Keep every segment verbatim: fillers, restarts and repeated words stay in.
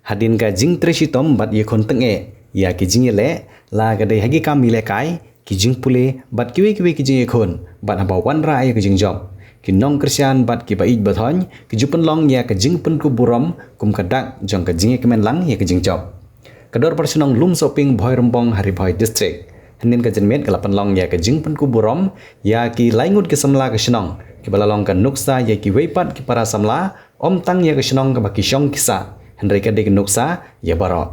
Hadien ka jingtrei shitom bad ïakhun tyngeh ïa ki jingïaleh, la ka dei ha ki kam ïalehkai, ki jingpule bad kiwei kiwei ki jingïakhun, bad haba wanrah ïa ki jingjop, ki nongkyrshan bad kiba ïeit bathoiñ ki ju pynlong ïa ka jingpynkup burom kum ka dak jong ka jingïakmen lang ïa ki jingjop. Ka Dorbar Shnong Lumsohping Bhoirymbong ha Ri Bhoi District, hynnin ka janmiet ka la pynlong ïa ka jingpynkup burom ïa ki laingut ki samla ka shnong kiba la long ka nuksa ïa kiwei pat ki para samla, ym tang ïa ka shnong kaba ki shong ki sah, hynrei ka dei ka nuksa ïa baroh.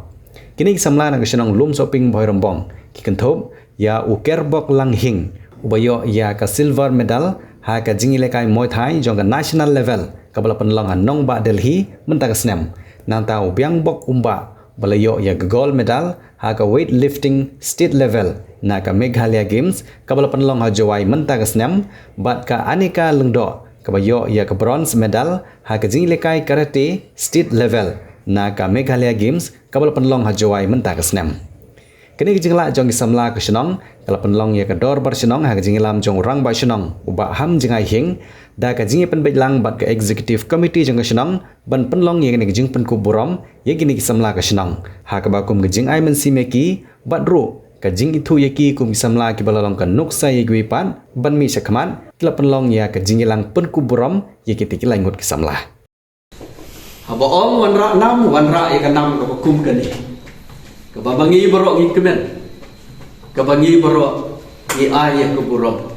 Kine ki samla na ka shnong Lumsohping Bhoirymbong ki kynthup ïa u Kerbok Langhing, uba ïoh ïa ka silver medal ha ka jingïalehkai Muay Thai jong ka national level kaba la pynlong ha nongbah Delhi mynta ka snem. Nangta u Biangbok Umbah, ba la ïoh ïa ka gold medal ha ka weightlifting state level na ka Meghalaya Games kaba la pynlong ha Jowai mynta ka snem, bad ka Anika Lyngdoh, kaba ïoh ïa ka bronze medal ha ka jingïalehkai karate state level na ka Meghalaya Games kaba la pynlong ha Jowai mynta ka snem. Kane ka jinglah jong ki samla ka shnong ka la pynlong ïa ka Dorbar Shnong ha ka jingïalam jong u Rangbah Shnong u Bah Hamjngai Hing, da ka jingïapynbeit lang bad ka Executive Committee jong ka shnong ban pynlong ïa kane ka jingpynkup burom ïa kine ki samla ka shnong, ha kaba kum ka jingai mynsiem ïa ki bad ruh ka jingithuh ïa ki kum ki samla kiba la long ka nuksa ïa kiwei pat ban mih shakhmat, ki la pynlong ïa ka jingïalang pynkup burom ïa kitei ki laingut ki samla. Haba ong wanrah nam, wanrah ïa ka nam kaba kum kane, kaba ma ngi baroh ngi kmen, kaba ngi baroh ngi ai ïa ka burom.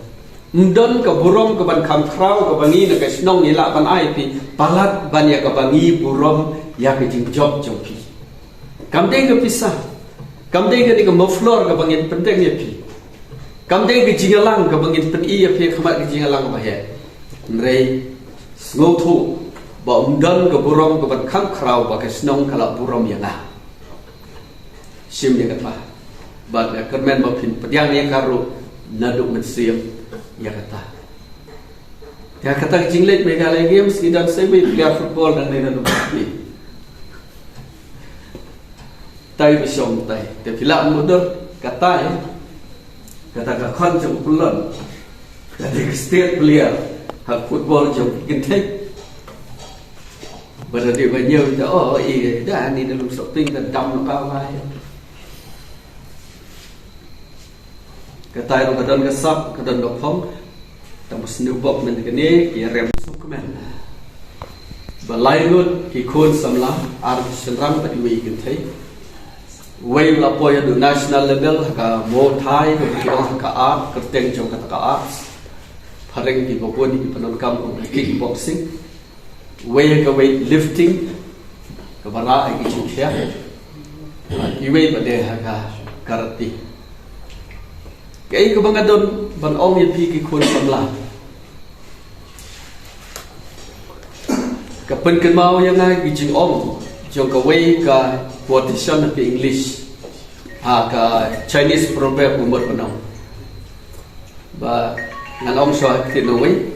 Ym don ka burom kaban kham khraw kaba ngi na ka shnong ngi lah ban ai phi, palat ban ïa kaba ngi burom ïa ka jingjop jong phi. Kam dei ka pisa, kam dei kane ka muffler kaba ngin pyndeng ïa phi, kam dei ka jingïalang kaba ngin pyni ïa phi ha khmat ka jingïalang ba heh. Hynrei sngewthuh ba ym don ka burom kaban kham khraw ba ka shnong ka la burom ïa nga. Shim ïa kata. Bad nga kyrmen ba phin pdiang ïa ka ruh naduh mynsiem ïa kata. Ïa kata ka jingleit Meghalaya Games ngi don sa iwei i player football nangne naduh mynta. Tai ba shong tai. Te phi lah mutdur katai, kata ka khon jong u pyllun, kata ka state player ha football jong ki kynthei. Ba da dei ba ñiew ta, oh, i da ni da Lumsohping da dam ka bai. Katai ruh ka don ka sap, ka don ka phong. Tang ba sniew bok mynta kane ki rem suk kmen. Ba lai ngut ki khun samla, ar ki shynrang bad iwei i kynthei. Wei u la poi haduh national level ha ka Muay Thai, ka ba ki ong ha ka art, kyrteng jong kata ka art. Phareng ki ba bun ki pyndonkam ong ka kickboxing. Wei ha ka weightlifting, kaba rah ha ki jingkhia. Iwei pat de ha ka karate. Kaei kaba nga don ban ong ïa phi ki khun samla, ka pynkynmaw ïa nga ki jingong jong kawei ka quotation ha ka English, ha ka Chinese proverb u mut ban ong. Ba ngan ong shuwa ha ka ktien Nongwei,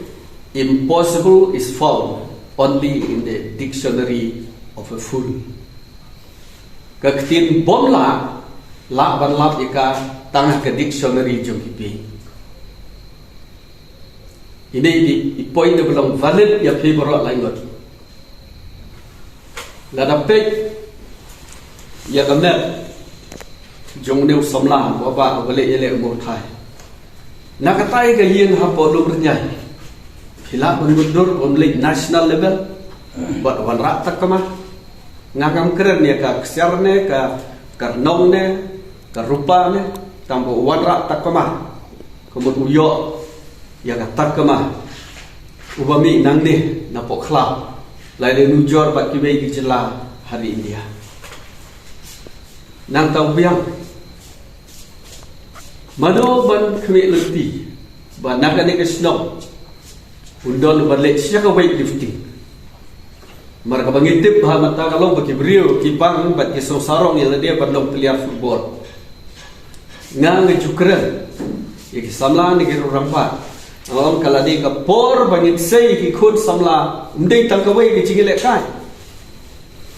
impossible is found only in the dictionary of a fool. Ka ktien bym lah, lah ban lap ïa ka tang ha ka dictionary jong ki bieit. Ine i dei i point ba long valid ïa phi baroh lai ngut. Lada peit ïa ka map jong une u samla, uba, uba leh ïaleh Muay Thai. Na katai ka ïing hapoh Lumrynjai, phi lah ban mutdur ban leit national level bad wanrah takma. Nga ngam kren ïa ka ksiar ne, ka, ka rnong ne, ka rupa ne, tang ba u wanrah takma, ka mut u ïoh ïa ka takma uba mih nangne napoh khlaw, lai lyngnujor bad kiwei ki jylla ha ri India. Nangta u biang. Mano ban khmih lynti ba na kane ka shnong un don uba leit sha ka weightlifting? Namar kaba ngi tip ba ha mynta ka long ba ki briew ki bang bad ki sngewsarong ïa lade ban long player football. Nga nga ju kren ïa ki samla ne ki riew rangbah, nga ong ka la dei ka por ba ngin sei ïa ki khun samla, ym dei tang kawei ka jingïalehkai.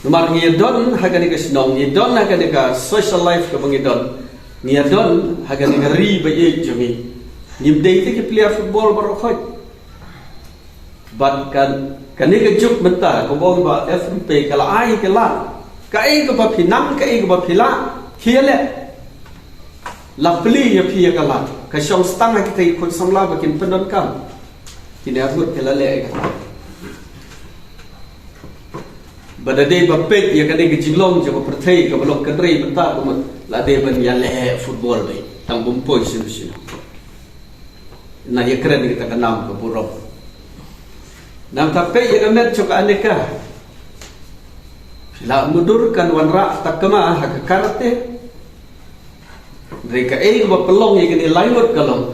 Namar ngi ïa don ha kane ka shnong, ngi don ha kane ka social life kaba ngi don, ngi ïa don ha kane ka ri ba ïeit jong ngi. Ngim dei te ki player football baroh khoit. Bad kan, kane ka juk mynta, kaba ong ba F M P ka la ai ka lad, Kaei kaba phi nang, kaei kaba phi lah, khie leh. La plie ïa phi ïa ka lad. Ka shong stang ha kita ki khun samla ba kin pyndonkam. Kine arngut ki la leh ïa kata. Ba da dei ba peit ïa kane ka jinglong jong ka pyrthei kaba long kynrei mynta, kumno la dei ban ïaleh football beit. Tang bym poi shuh shuh. Nang ïakren ïa kata ka nam ka burom. Nangta peit ïa ka met jong ka Aneka. Phi la mutdur kan wanrah takma ha ka karate. Hynrei kaei kaba pynlong ïa kine lai ngut ka long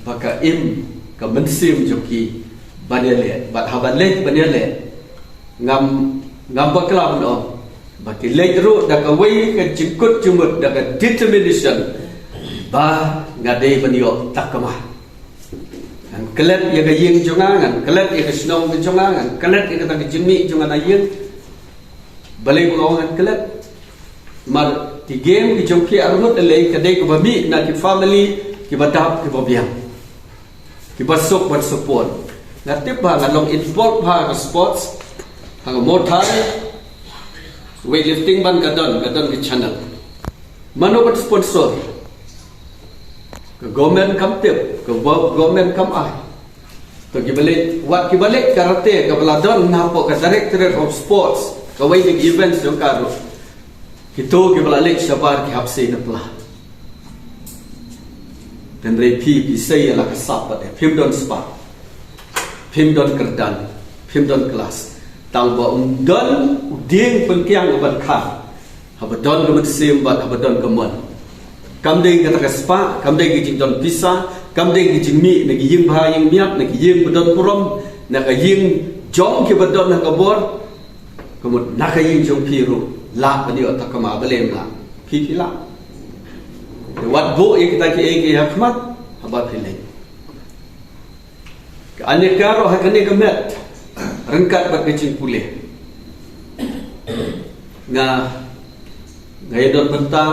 ba ka im ka mynsiem jong ki ban ïaleh, bad haba leit ban ïaleh, ngam, ngam bakla ban ong ba ki leit ruh da kawei ka jingkut jingmut, da ka determination ba nga dei ban ïoh takma. Ngan klet ïa ka ïing jong nga, ngan klet ïa ka shnong ka jong nga, ngan klet ïa kata ka jingmih jong nga na ïing. Balei ba nga ong ngan klet? Namar ki game ki jong ki arngut lei ka dei kaba mih na ki family kiba dap kiba biang, kiba suk ban support. Nga tip ba nga long involved ha ka sports, ha ka Muay Thai, weightlifting ban ka don, ka don ka channel. Mano ban sponsor? Ka government kam tip, ka go-, government kam ai. To kiba leh, wat kiba leh karate kaba la don napoh ka Directorate of Sports, kawei na ki events jong ka ruh. Kito kiba la leh shabar ki hap sei na pla. Hynrei phi, phi sei ïa la ka sap pat, phim don spah, phim don kyrdan, phim don klas. Tang ba um don u dieng pynkiang u ban kha. Haba don ka mynsiem bad haba don ka mon. Kam dei kata ka spah, kam dei ka jingdon pisa, kam dei ka jingmih na ka ïing bha ïing miat, na ka ïing ba don burom, na ka ïing jong kiba don ha ka bor. Ka mut na ka ïing jong phi ruh lah ban ïoh takma, balei ym lah? Phi, phi lah. Te wat buh ïa kita kiei kiei ha khmat haba phi leit. Ka Aneka ruh ha kane ka met ryngkat bad ka jingpule. Nga, nga ïadon bynta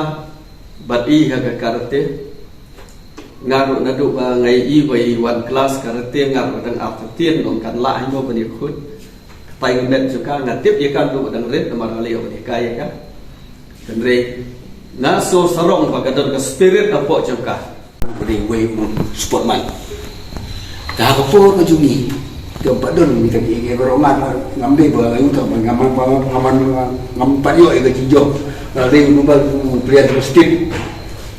bad i ha ka karate. Nga ruh naduh ba nga i ba i wan klas karate nga ruh dang artatien, ong kan lah hi mo ban ïakhun. Katai ka met jong ka nga tip ïa ka naduh ba dang rit namar nga la ïoh ban ïakai ïa ka. Hynrei nga sngew sarong ba ka don ka spirit hapoh jong ka. Ka dei uwei u sportman. Te ha ka por ka jong ngi, te ym pat don kita kiei kiei baroh, nga ngam dei ba nga ïoh tang ba ngam, ngam, ngam, ngam pat ïoh ïa ka jingjop. Nga dei u number u player ba stiff.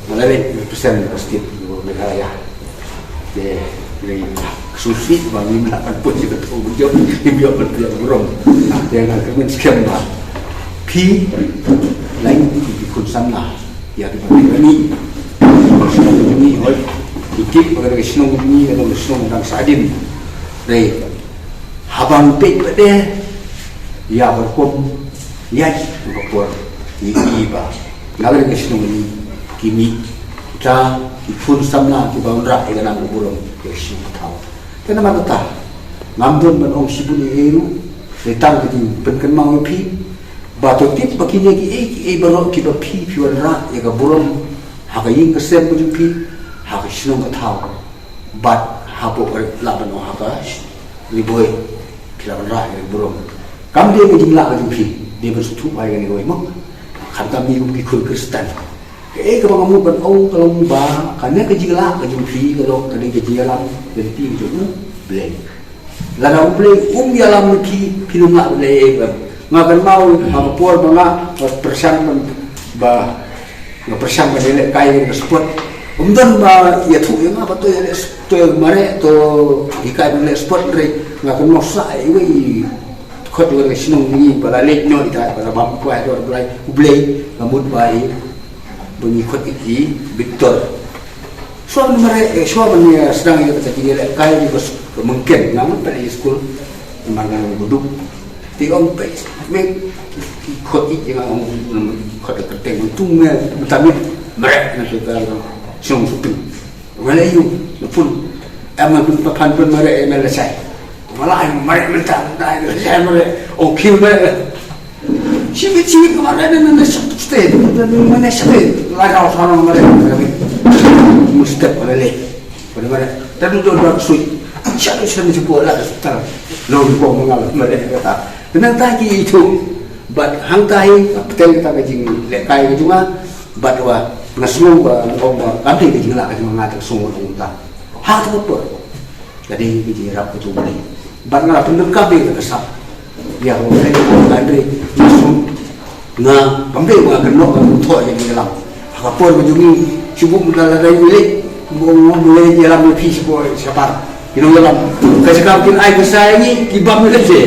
Nga la dei percent ba stiff u Meghalaya. Te dei sngewsih ba ngim lah ban poi ïa ka thong ba jop, ngim ïoh ban poi ïa ka burom. Te nga kyrmen skhem ba phi, lain ki khun samla. Ïa kiba phi bani. Shnong jong ngi, hoi. Ki tip ba ka shnong jong ngi ka long ka shnong dang sah hadien. Dei. Haba ngi peit pat de ïa ka rukom ïaid ka por, ngi i ba na ka shnong jong ngi ki mih kita ki khun samla kiba wanrah ïa ka nam ka burom ïa ka shnong ka thaw. Te namar kata ngam don ban ong shibun ei ei ruh, dei tang ka jingpynkynmaw ïa phi. Ba to tip ba kine kiei kiei baroh kiba phi, phi wanrah ïa ka burom ha ka ïing ka sem ka jong phi, ha ka shnong ka thaw, bad hapoh ka ri, lah ban ong ha ka Ri Bhoi, phi la wanrah ïa ka burom. Kam dei ka jinglah ka jong phi, dei ban sngewthuh ba ïa kane kawei mo. Khamtam ngi kum ki khun Khristan. Kaei kaba nga mut ban ong ka long ba kane ka jinglah ka jong phi ka long, ka dei ka jingïalam lynti ka jong U Blei. Lada U Blei um ïalam ïa phi, phin ym lah ban leh ei ei. Nga kynmaw ha ka por ba nga, nga pyrshang ban, ba nga pyrshang ban ïalehkai ïa ka sport. Ym don ba ïathuh ïa nga ba to ïaleh, to mareh, to hikai ban leh sport, hynrei nga kynmaw sa iwei i khot ïa ka shnong ngi ba la leit noh ita, ba la bam kwah dor Blei, U Blei, nga mut ba i, ba ngi khot ïa ki Victor. Shuwa ban mareh, eh, shuwa ban ïa sdang ïa kata ki ïalehkai ïa ka s-, ka Myngken, nga mut pynleit skul, namar nga long u duk. Te ong peit, me, ki khot ïa nga, ong, ong, khot ïa ka kyrteng, ong, tung me, mynta me mareh na ka, ka shnong Supiu. Nga la ïoh, na pun, em, nga pun, phan pun mareh, em, la shai. Nga la ai mareh mynta, mynta ai la shai mareh. Ong khie mareh. Shibit shibit ka mareh, na, na, na, shak, shak, na, na, na, shak, la rau sa rau mareh. Mustep ka la leh. Ka la mareh. Ta du do do sui. Shak, shak, shak, shak, la, ta. Lo ni ko ma nga la mareh kata. Nangta ki itu. Bad hangta hi, pynthikna ka jinglehkai ka jong nga, bad wa nga sngew ba, ba, ba, kam dei ka jinglah ka jong nga, te sngew nga ong ta. Ha kata ka por. Ka dei ka jingïarap ka jong U Blei. Bad nga la pyndonkam ïa ka sap. Ïa U Blei, nga dei, nga sngew, nga, kam dei ba nga kynnoh, nga thoh ïa ka jingïalam. Ha ka por ka jong ngi, shu buh mynta lada ïa U Blei, buh U Blei ïalam ïa phi shu buh shabar. Ki nongïalam. Ka jaka kin ai ka sa ïa ngi, ki bam ïa lade.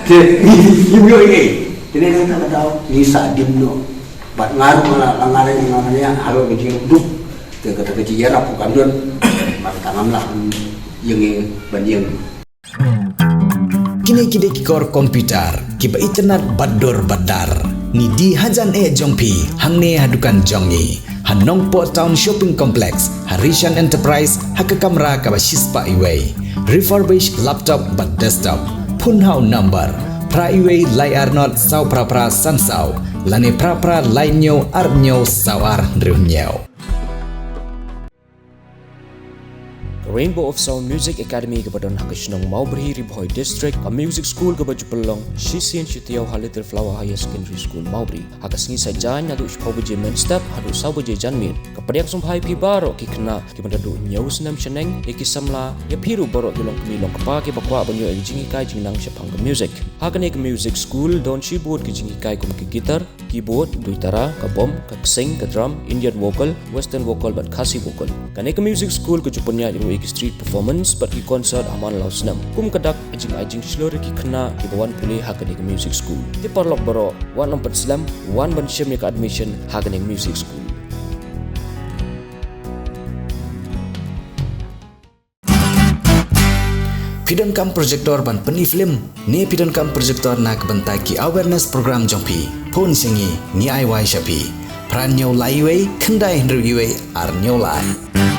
Te, ngi, ngi, ngi, ngi, Te nangta ka daw, ngi sa dim noh. Bad nga ruh nga la, nga la, nga la, nga la, halor ka jingduk. Te kata ka jingïarap ka kam don. Bad kata ngam lah, ïa ngi ban ïeng. Kine ki dei ki kor computer, kiba itynnad bad dur bad dar. Ngi die hajan eh jong phi, hangne ha dukan jong ngi. Ha Nongpoh Town Shopping Complex, ha Rishan Enterprise, ha ka kamra kaba shispah iwei. Refurbish laptop bad desktop. Phone ha u number phra iwei lai ar nod saw phra phra san saw, lane phra phra lai hynñiew ar hynñiew saw ar hynriew hynñiew. Ka Rainbow of Sound Music Academy kaba don ha ka shnong Mawbri, Ri Bhoi District, ka music school kaba ju pynlong shisien shi taïew ha Little Flower Higher Secondary School, Mawbri. Ha ka sngi Saitjaiñ naduh shiphew baje mynstep haduh saw baje janmiet. Ka pdiang sngewbha ïa phi baroh ki khynnah kiba naduh hynñiew snem shaneng, ïa ki samla, ïa phi ruh baroh ki longkmie longkpa kiba kwah ban ïoh ïa ka jinghikai jingnang shaphang ka music. Ha kane ka music school don shibun ki jinghikai kum ka guitar, keyboard, duitara, ka bom, ka ksing, ka drum, Indian vocal, western vocal bad Khasi vocal. Kane ka music school ka ju pynïaid ruh ïa ki street performance bad ki concert ha man la u snem. Kum ka dak ka jingai jingshlur ïa ki khynnah kiba wan pule ha kane ka music school. Te paralok baroh, wat nym pynslem, wan ban shim ïa ka admission ha kane ka music school. Phi donkam projector ban pyni film, ne phi donkam projector na ka bynta ki awareness program jong phi? Phone sha ngi, ngi ai wai sha phi. Phra hynñiew lai iwei, khyndai hynriew iwei, ar hynñiew lai.